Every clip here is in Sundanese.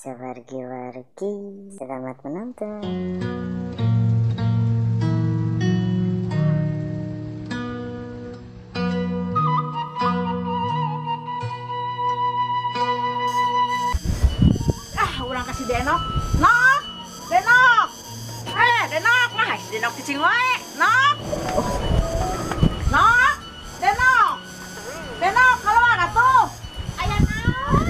Sewargi-wargi, selamat menonton. Ah, urang kasih Denok. Nok, Denok. Eh, Denok, nah si Denok cicing wae. Nok. Nok, Denok. Denok, keluar atuh. Aya naon?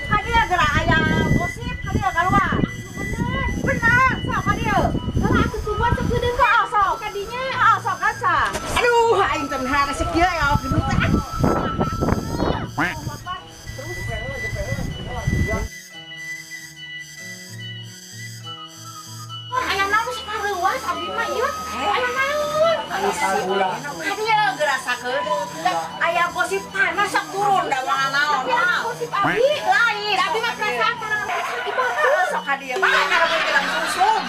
Ka dieu geura aya gosip, ka dieu keluar. Bener. Bener, sok ka dieu. Heeh, atuh tungguan sok geudeung Sok, sok. ka dinya. Heeh, sok kaca. Aduh, aing teh menahan resep kieu ya awak gendut teh. Aya naon sok pareuas abdi mah ieu? Aya naon? Ka dieu geura sakedeung. Aya gosip panas sok turun da moal naon. Gosip abdi Lain. Abdi mah perasaan karangan sakit batur. Sok ka dieu. Mah karena bilang susum.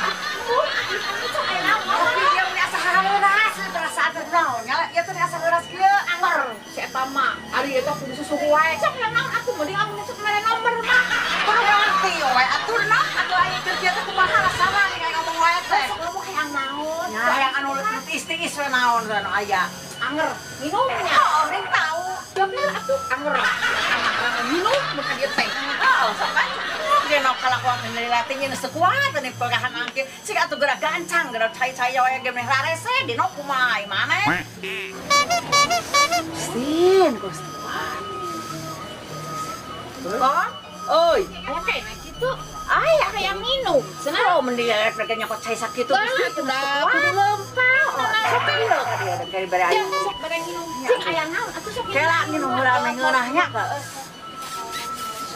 Sok aya naon? Tapi dia punya asa hareuras, perasaan teh naon nya ieu teh asa hareuras kieu. Angger si eta mah Ari eta kudu susu wae. sok aya naon atuh mending amun sok mere nomor mah. Kudu ngerti we atuh naon atuh aya keur kieu teh kumaha rasana nih kayak ngomong wae teh. Sok ngomong hayang naon? Nya hayang anu tiis-tiis we naon teh anu aya. Anger minumnya. Oh, ring tahu. Bener atuh anger. Minum mun ka dieu teh. Heeh, sok kan. Dia nok kalakuan nilai nya sekuat nih pegahan angke. Sik atuh geura gancang geura cai-cai wae ge meh rarese dino kumaha maneh. Sin, Gusti. Kok? Oi, Aya kene kitu. aya Hayang minum. Cenah Oh, mending rek nyokot cai sakitu Kudu kudu lempang. Sok ka dieu ka dieu dan kari bare Ya, aing. sok bare minum. Cing aya naon atuh sok minum. Kela minum heula meh ngeunahnya ka.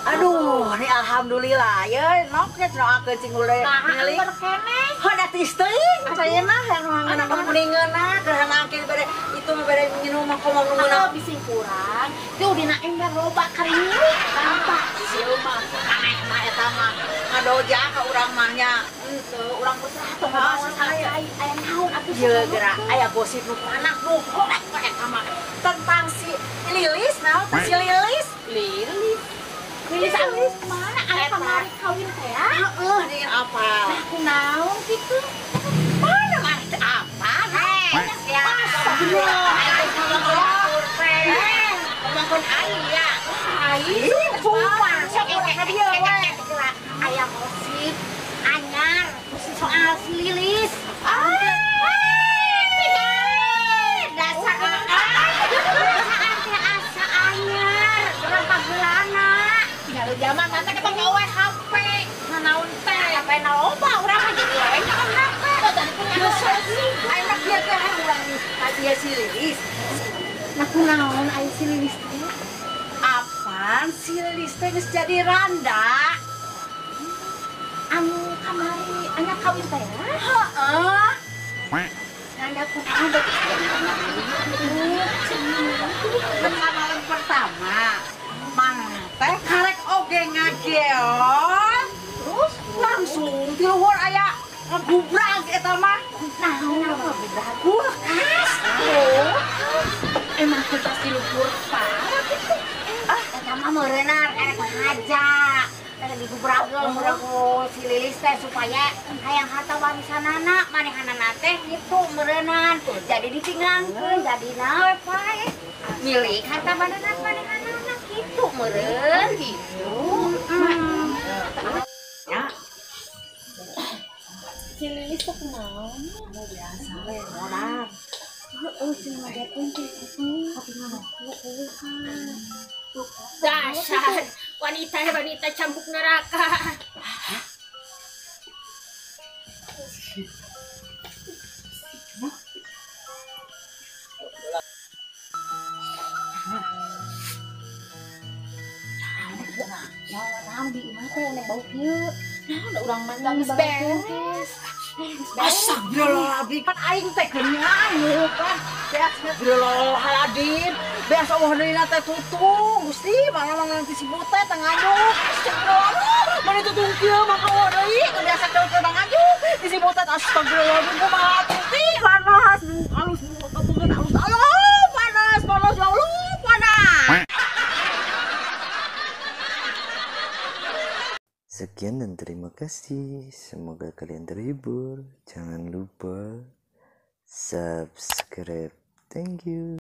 Aduh, ini alhamdulillah ya nok nya cenah cing ule Nah, milik. angger keneh. Heuh tiis teuing caina hayang nu ngeunah kuningeunah keur angke bare itu mah bare minum mah komo nu ngeunah. Atau bising kurang, tuh dina ember loba karinyu, tanpa Sieu mah aneh mah eta mah ngadoja ka urang mah nya. henteu urang berserah tong Ah, bawa saya. cai aya naon atuh Ieu geura aya gosip nu panak nu horek we eta mah tentang si Lilis naon teh si Lilis. Lilis. Lilis anu mana aya kamari kawin teh ya? Heeh, dingin apal. Nah, kunaon kitu? Mana mah teh apa? Heh, ya. Astagfirullah. Ngomongkeun aing ya. Ai, Sumpah, sok sok ka dieu we. Aya gosip anyar soal si Lilis. Dasar Perasaan teh asa anyar, urang pageulana. Tinggal zaman nanti kita nyawe HP, nanaon teh, HP na loba urang mah jadi we nyawa HP. Tadi punya aing mah kieu teh hayang urang ka ieu si Lilis. Nah kunaon aya si Lilis teh? Apaan si Lilis teh geus jadi randa? Anu kamari anak kawin teh ya? Heeh. Randa kunaon berarti jadi randa Malam pertama mana teh karek oge ngageon Terus langsung ti luhur aya ngagubrag eta mah. naon ngagubrag? Kulkas. Oh, emang kulkas di luhur parah gitu. Ah, eta mah meureunna erek ngaja. Erek digubragkeun meureun si Lilis teh supaya hayang harta warisanana manehanana teh kitu meureunan. Jadi ditinglangkeun jadina we pae. Milik harta banana manehanana kitu meureun gitu. Ya, Si Lilis teh kunaon? biasa we modal. Heeh, si ngajarkeun teh kitu. Dasar wanita wanita cambuk neraka. Ya, naon di imah teh ane bau kieu. Naon da urang mah geus beres. Astagfirullahaladzim, kan aing teh keur nyanyi kan. Astagfirullahaladzim, beas Allah deui teh tutung, Gusti, mana nanti si butet teh nganyuk. Astagfirullah, mana tutung kieu mah kawa deui, teu biasa keur nganyuk. Di si butet astagfirullahaladzim, kumaha Gusti, panas, halus beungeut halus. Allah, panas, panas ya Allah, panas. Sekian dan terima kasih. Semoga kalian terhibur. Jangan lupa subscribe. Thank you.